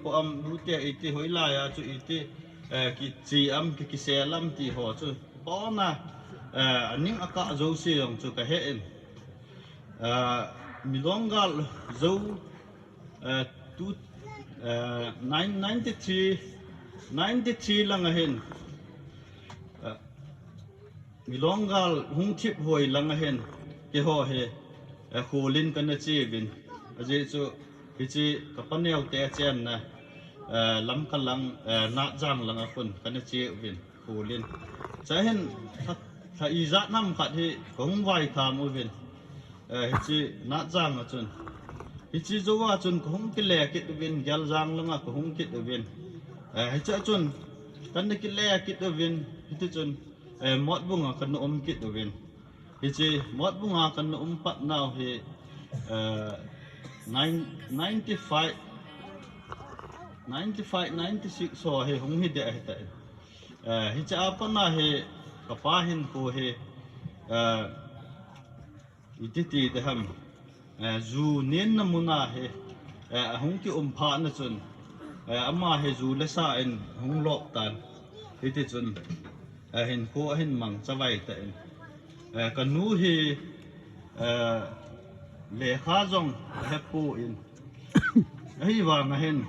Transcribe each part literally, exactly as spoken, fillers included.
Ko am lute iti hoilai a chu iti, eh, kichi am ki, kisel am ti ho chu. Pona, eh, aning akah jouse jong chu kahe in. Eh, milong gal jou, eh, tu, eh, nine, ninety-three, ninety-three lang ahin. Eh, Milong gal hung thip hoi lang ahin, keiho hi, eh, kholin kana che uvin. Ajeh chu, hiche ka paneo te chenna, eh, Lamka lang, eh, Natjang lang a khun kana che uvin, kholin. Chuin, lha, lha ijat ham khat hi kahung vaitham uvin. Eh, hiche Natjang a chun. Hiche jou a chun kahung kile kit uvin, Geljang lang a kahung kit uvin. Eh, hiche a chun, kana kile kit uvin, hiti chun, eh, Motbung a kana um kit uvin. Hiche Motbung a kana um pat nau hi, eh, nine, ninety-five, ninety-five, ninety-six ho hi hung hi deh ahitai. Eh, hiche a pat na hi kapa hinkho hi, eh, iti ti ding ham, eh, ju nenna mun a hi, eh, ahung kium phat na chun, eh, ama hi ju le sa in hung lop tan. Hiti chun, eh, hinkho ahin mangcha vai tan. Eh, kanu hi, eh, lekha jong ahe pon. Ahivang ahin,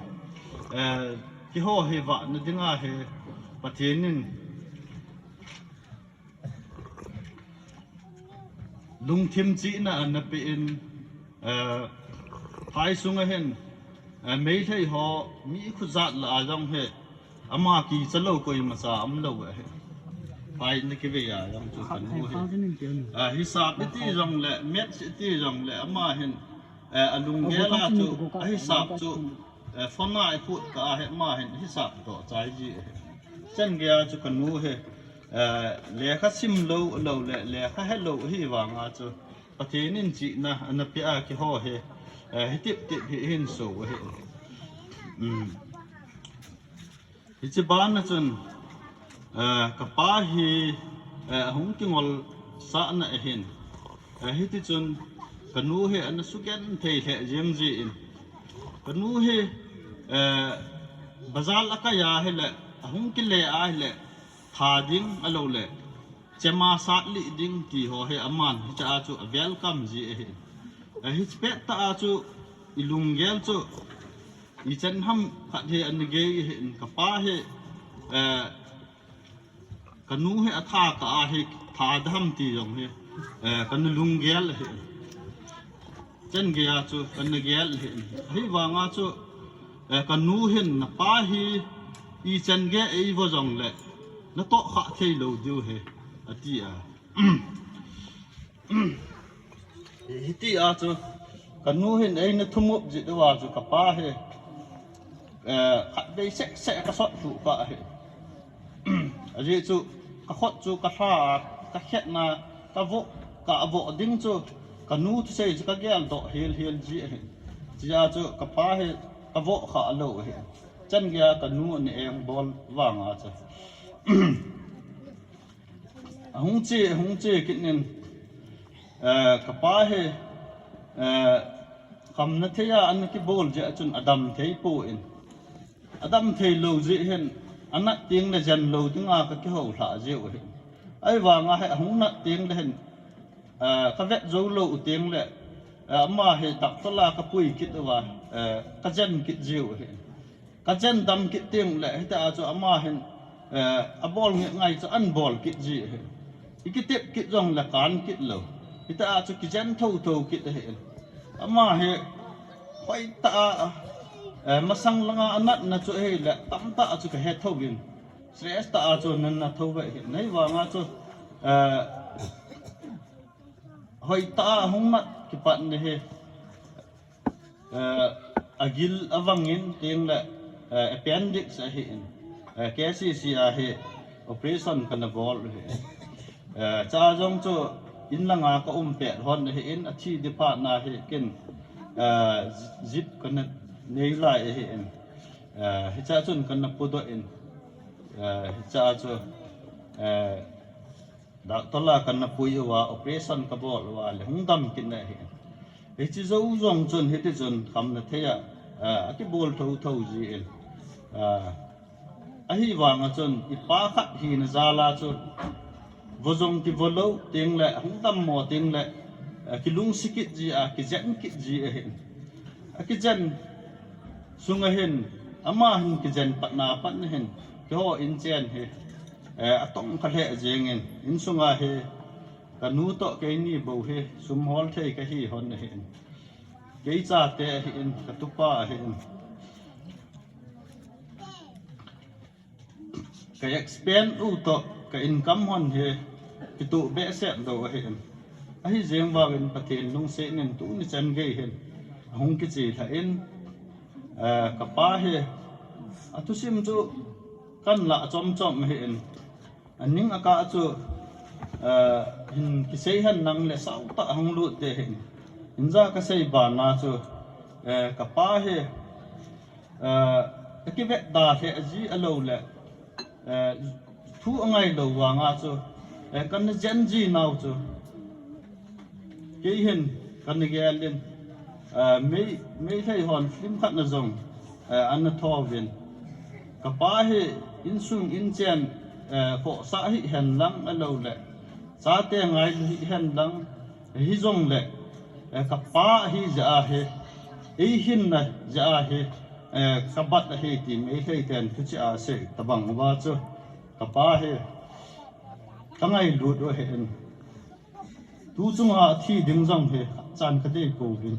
eh, keiho hi vahna ding a hi Pathen in lungthim chihna ana pe in, eh, phai sung ahin, eh, Meitei ho mi khujat lah a jong hi, ama kicha lou koima cha umlou ahi. Phai na kivei a jong chu kanu hi. Eh, hisap iti jong le, maths iti jong le, ama hin, eh, alunggel a chu, ahisap chu, eh, phone a iphut kah a hi ama hin hisap toh chai ji ahi. Changei a chu kanu hi, eh, lekha sim lou, lou le, lekha he lou ahivang a chu, Pathen in chihna ana pe a keiho hi, eh, hitip tip hi hin so ahi. Um. Hiche ban a chun, eh, kapa hi, eh, ahung kingol sah na ahin. Eh, hiti chun, kanu hi ana sugenthei lheh jeng jin. Kanu hi, eh, bazar a akai a hile, ahung kile a hile, tha ding ahilou le, chema sat lih ding ti ho hi aman hiche a chu a welcome ji ahi. Eh, hiche pet tah a chu ilunggel chu ichan ham khat hi ana gei ahin, kapa hi, eh, kanu hi atha kah a hi tha dam ti jong hi, eh, kana lunggel ahi. Changei a chu kana gel ahi. Ahivang a chu, eh, kanu hin napa hi ichan gei eivo jong le natoh kha thei lou diu ahi, ati a. Hiti a chu, kanu hin eina thumup jeh uva chu kapa hi, eh, khatvei seh seh kasot lhuh kah ahi. Ajeh chu, kakhut chu kalha a, kakhetna, kavoh, kavoh ding chu, kanu thusei chu kagel doh hel hel ji ahi. Hiche a chu, kapa hi kavoh kha lou ahi. Changei a kanu ana engbol vang a chu. Ahung che, ahung che kit in, eh, kapa hi, eh, khamna thei a ana kibol jeh a chun adam thei pon. Adam thei lou jeh hin, anat teng le jen lou ding a kakihou lha jeh u ahi. Ahivang a hi ahung nat teng le hin, eh, kavet jou lou u teng le, eh, ama hi doctor a kapui kit uva, eh, kajen kit jeh u ahi. Kajen dam kit teng le, hiti a chu ama hin, eh, abol ngai ngai chu ana bol kit ji ahi. Ikitep kit jong le kan kit lou. Hiti a chu kijen tho tho kit ahi. Ama hi hoitah a, eh, masang langa anatna chu ahile, tamtah a chu kahe thou vin. Stress tah a chu ana na thou ve ahi. Ahivang a chu, eh, hoitah a hung nat kipatna hi. Eh, agil avangin teng le, eh, appendix ahin, eh, K C C a hi operation kana bol ahi. Eh, cha jong chu in langa ka um pet hon ahin, athi ding phat na hi ken, eh, zip kana nei lai ahin. Eh, hicha chun kana pudoh in, eh, hicha chu, eh, Doctor la kana pui uva, operation kabol uva le, hung dam kit na ahi. Hiche jou jong chun, hiti chun, khamna thei a, a, akibol thotho jin. A, ahivanga chun, ipa khat hina jal a chu, vo jong kivo lou teng le, hung dammo teng le, a, kilungset kit ji a, kijen kit ji ahin. Akijen sunga hin, ama hin kijen patna pat na hin, keiho inchen hi, eh, atong kha lheh jengin, insunga hi, kanu toh keini bou hi, sum hol thei kahi hon ahin. Kei chate ahin, katupa ahin. Ka expend u toh, ka income hon hi, kituh behseh lou ahin. Ahi jeng vangin Pathen lungset in tuni chan gei hin, ahung kiche lhah in, eh, kapa hi, athusim chu kan lah chom chom ahin. Aning akah chu, eh, hin kisei hen lang le sautah ahung lut ding ahin. Hinla kasei bana chu, eh, kapa hi, eh, akivetda lheh ji alou le, eh, thu angai lou vanga chu, eh, kana jen ji nau chu, kei hin kana gel in, eh, Mei, Meitei hon film khat na jong, eh, ana tho uvin. Kapa hi insung inchen, eh, khohsah hihen lang alou le, chate ngailu hihen lang, hijongle, eh, kapa ahi jeh a hi, eihinna jeh a hi, eh, kabat ahi ti Meitei ten thuchih a asei tabang uva chu, kapa hi kangailut u ahin. Tu chunga athi ding jong hi chan kadei pouvin.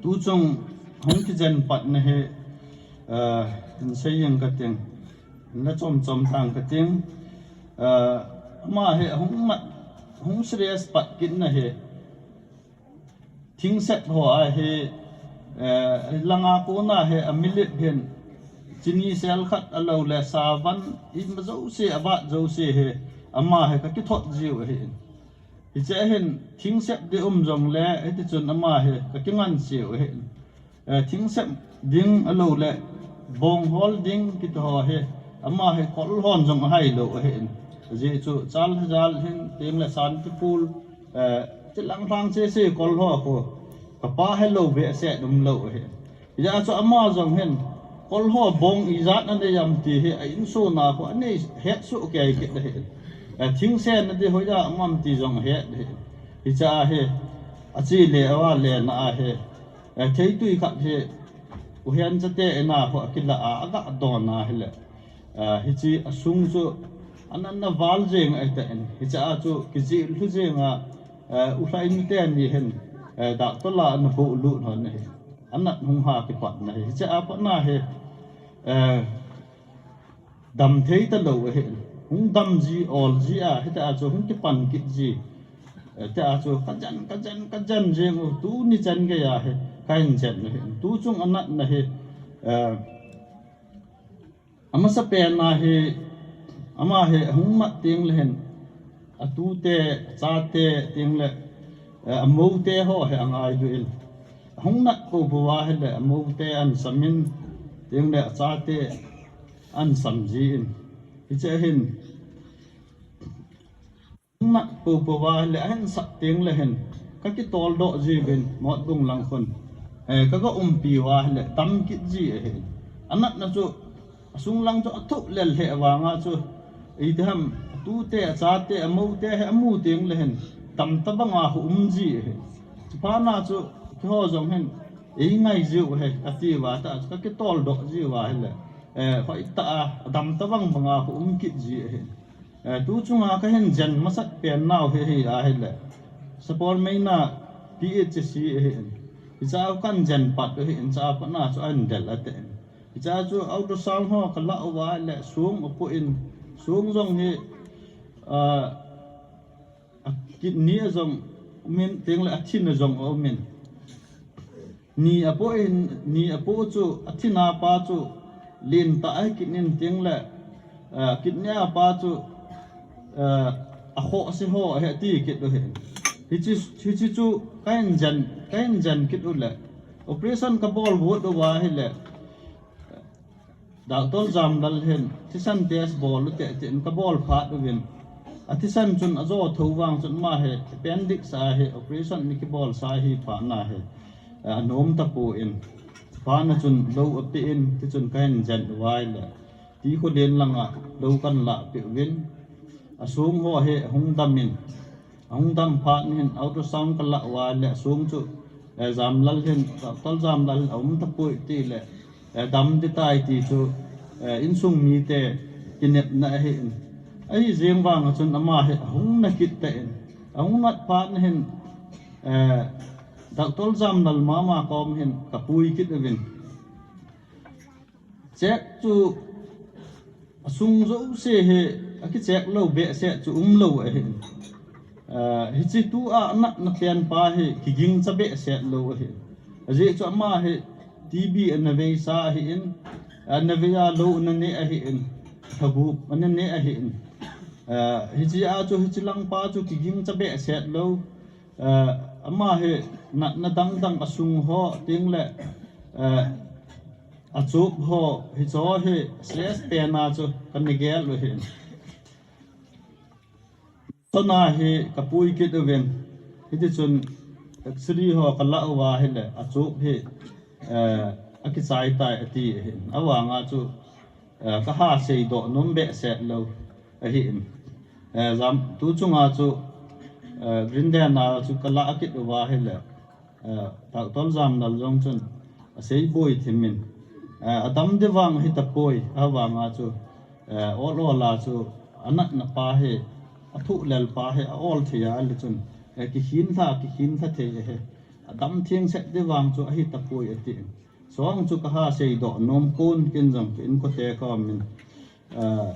Tu chung hung kijen patna hi, eh, hin sei jeng kating, hin la chom chom tang kating, eh, ama hi hung mat, hung serious pat kitna hi, thingsep ho ahi, eh, langa kona hi amilip hin, chini sel khat alou le savan, ima jouse, avat jouse hi, ama hi kakithot jiu ahin. Hiche a hin thingsep ding um jongle, hiti chun ama hi kakinganseu ahin. Eh, thingsep ding alou le, bong hol ding kiti ho hi, ama hi kol hon jong ahailou ahin. Ajeh chu Chal Hajal hin, teng le Santipur, eh, chilang lhang chese kol ho khu, kapa helou behseh umlou ahin. Hijeh a chu ama jong hin, kol ho bong ijat anei am ti hi, a insung a khu anei hetsoh kei kit ahin. Eh, thingsen nadi hoiya um am ti jong ahet ahin. Hiche a hi, ache le avale na a hi, eh, theitui khat hi, uhen chate in a khu akilah a, aga don ahile, eh, hiche asung chu, anatna val jeng ahitan, hiche a chu kijih lhu jeng a, eh, ulhai nu teni hin, eh, doctor la ana bohlut hon ahi. Anat hung ha kipatna hi, hiche a patna hi, eh, dam thei talou ahin. Hung dam ji, ol ji a, hitia chu hung kipan kit ji. Eh, tia chu kajen, kajen, kajen jeng u, tuni chan gei a hi, kahin jen u ahin. Tu chung anatna hi, eh, amasapen a hi, ama hi ahung mat teng le hin, atute, achate teng le, eh, amoute ho hi angailu in. Ahung nat poupou ahile, amoute ahin sam in, teng le achate ahin sam ji in. Hiche a hin, nat poupou ahile, ahin sat teng le hin, kakitoldoh jiuvin, Motbung lang khun. Eh, kaga umpi uva ahile, dam kit ji ahin. Anatna chu, asung lang chu athoh lel lheh vanga chu, itiham, atute, achate, amoute hi amu teng le hin, dam tobanga khu um ji ahin. Chuphatna chu, keiho jong hin, eingai jiu ahi, ati uva tah chu, kakitoldoh jiu ahile, eh, hoitah a, dam tobang banga khu um kit ji ahin. Eh, tu chunga kahin jen masat pen nau hi, hi ahile, Sapormeina P H C ahin. Hiche a kahin jen pat u ahin, hiche a patna chu ahin del ahitan. Hiche a chu ultrasound ho kalah uva ahile, song apoh in, song jong hi, ah, akidney a jong um in, teng le athin a jong aum in. Ni apoh in, ni apoh chu, athin a pa chu, lentah ahi kit in teng le, eh, kidney a pa chu, eh, akhohse ho ahi ati kit u ahin. Hiche, hiche chu kahin jen, kahin jen kit u le, operation kabol got uva ahile, Doctor Jamlal hin, thisan test bol u te, tin kabol phat uvin. Athisan chun ajo tho vang chun ama hi, appendix a hi, operation ana kibol sa hi phatna hi. anom tapon, phat na chun lou ape in, ti chun kahin jen uva ahile, ti kho len langa lou kahin lah peh uvin, asong ho hi ahung dam in, ahung dam phat in hin ultrasound kalah uva ahile, asong chu, eh, Jamlal hin, Doctor Jamlal hin aum tapoi tile, eh, dam ding tai ti chu, eh, insung mite kinepna ahin. Ahi jeng vang a chun ama hi ahung na kit tan, ahung nat phat in hin, eh, Doctor Jamlal mama kom hin kapui kit uvin. Check chu asung jouse hi akicheck lou behseh chu umlou ahi. Ah, hiche tua anatna pen pa hi kigingcha behseh lou ahi. Ajeh chu ama hi T B ana veisa ahin, ana vei a lou ana ne ahin, thagup ana ne ahin. Ah, hiche a chu hiche lang pa chu kigingcha behseh lou. Ah, ama hi natna dang dang asung ho teng le, ah, achop ho hicho hi serious pen a chu kana gel u ahi. Chuna hi kapui kit uvin, hiti chun X-ray ho kalah uva ahile achop hi, eh, akichai tai ati ahin. Avang a chu, eh, kaha seidoh nom behseh lou ahin. Eh, jam, tu chunga chu, eh, Green Day na chu kalah kit uva ahile, eh, Doctor Jamlal jong chun asei boi thim in, eh, adam ding vang ahi tapoi, avang a chu, eh, ol ol a chu anatna pa hi, athuhlel pa hi aol thei a ahile chun, eh, kikhin lha, kikhin lha thei ahi. Adam theng set ding vang chu ahi tapoi atin. Chujong chu kaha seidoh nom pon, ken jong ka inko te ka um in, eh,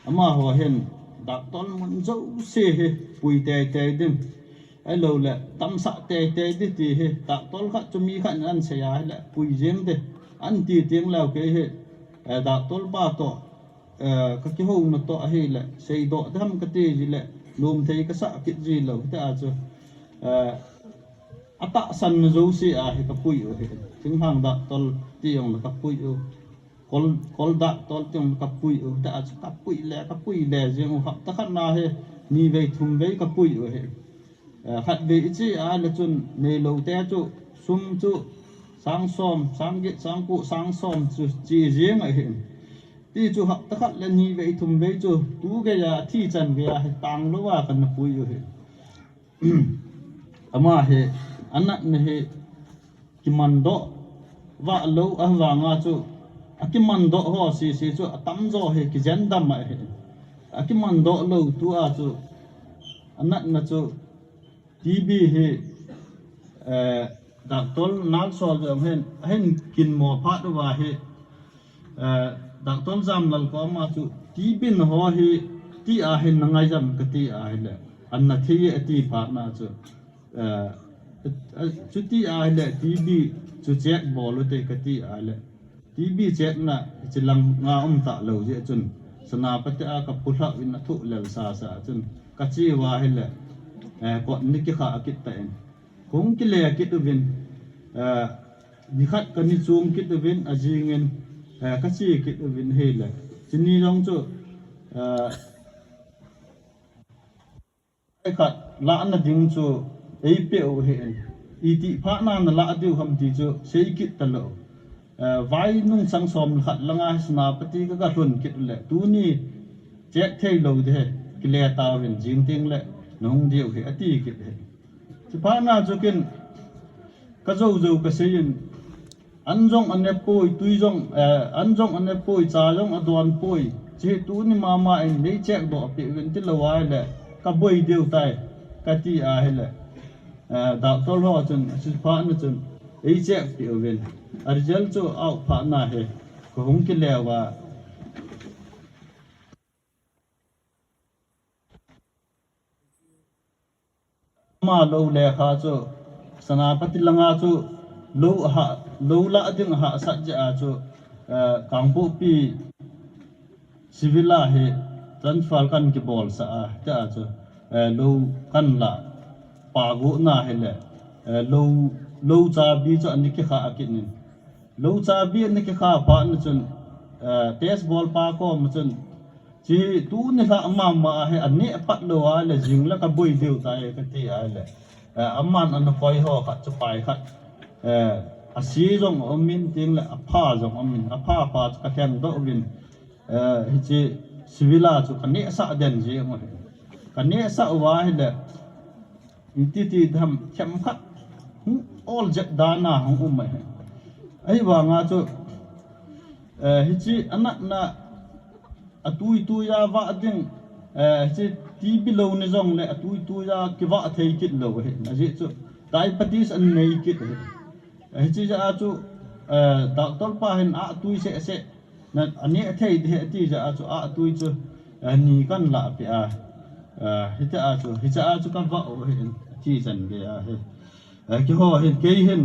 amaho hin Doctor mun jouse hi pui teitei ding, ahilou le damsah teitei ding ti hi Doctor khat chu mi khat in ahin sei a ahile pui jeng ding ahin ti teng leu kei hi, eh, Doctor pa toh, eh, kakihouna toh ahile seidoh ding ham kati ji le nom thei kasah kit ji lou, hiti a chu, eh, atahsan na jouse a hi kapui u ahi. Thinglhang Doctor ti jong le kapui u. Kol, Kol Doctor ti jong le kapui u. Hiti a chu kapui le, kapui le jeng u, hapta khat na hi ni vei thum vei kapui u ahi. Eh, khatvei iche a le chun neilou te chu sum chu sang som, sang get, sang ko, sang som chu che jeng ahi. Ti chu hapta khat le ni vei thum vei chu tu gei a, athi chan gei a hi tang lou a kana pui u ahi. Ama hi anatna hi kimandoh vah lou, avang a chu akimandoh ho sese chu atamjo hi kijen dam ahi. Akimandoh lou tua chu anatna chu T B hi, eh, Doctor Naksol jong hin, ahin kinmo phat uva hi, eh, Doctor Jamlal koma chu T B naho hi ti a hin na ngai jam kati ahile, ana thei e ati phat na chu, eh, chuti ahile T B chu check bol u te kati ahile, T B check na hiche lang a um talou jeh chun, Senapati a kapulhah in athuhlel sasa chun, kache uva ahile, eh, kot ni kikha kit tan, kahung kile kit uvin, eh, nikhat kani chom kit uvin, ajing in, eh, kache kit uvin ahile, chuni jong chu, eh, Vai khat lahna ding chu eipeh u ahin, itih phat na nalah diu ham ti chu sei kit talou. Eh, vai nungsang som le khat langa hi Senapati ka, kalhun kit u le, tuni check thei lou ding ahi, kile tauvin, jing teng le nahung diu ahi, ati kit ahi. Chuphat na chu ken kajou jou kasei in, an jong ane poi, tui jong, eh, an jong ane poi, cha jong adon poi. Hiche tuni mama in nei check doh peh uvin tilou ahile, kaboi diu tai, kati ahile, eh, doctor ho chun, chuphat na chun, ei check peh uvin. A result chu out phat na hi, kahung kile uva. Ama lou lekha chu, Senapati langa chu, lou aha, lou lah ding ahahsat jeh a chu, eh, Kangpokpi Civil a hi transfer kan kibolsah a, tia chu, eh, lou kan lah, pa go na hile, eh, lou, lou chabi chu ana kikha kit in. Lou chabi ana kikha phat na chun, eh, test bol pa kom chun, hiche tuni lhah mama ahi, aneh pat lou ahile jing le kaboi diu tai kati ahile, Eh, aman ana koi ho khat chu pai khat. Eh, ase jong aumin, tengle apha jong aumin. Apha pa chu kalhengdoh uvin. Eh, hiche civil a chu kanehsah den jeng u ahi. Kanehsah uva ahile, iti ti tham themkhat hung ol jep dan a hung um ahi. Ahivanga chu, eh, hiche anatna atui tui a vah ding, eh, hiche TB lou ni jongle atui tui a kivah thei kit lou ahi. Ajeh chu diabetes anei kit ahi. Eh, hiche jeh a chu, eh, doctor pa hin ahtui seh seh, na, aneh thei ding ahi ati jeh a chu ahtui chu, eh, ni kahin lahpeh a, eh, hitia chu, hiche a chu kavah u ahin, ati chan gei ahi. Eh, keiho hin, kei hin,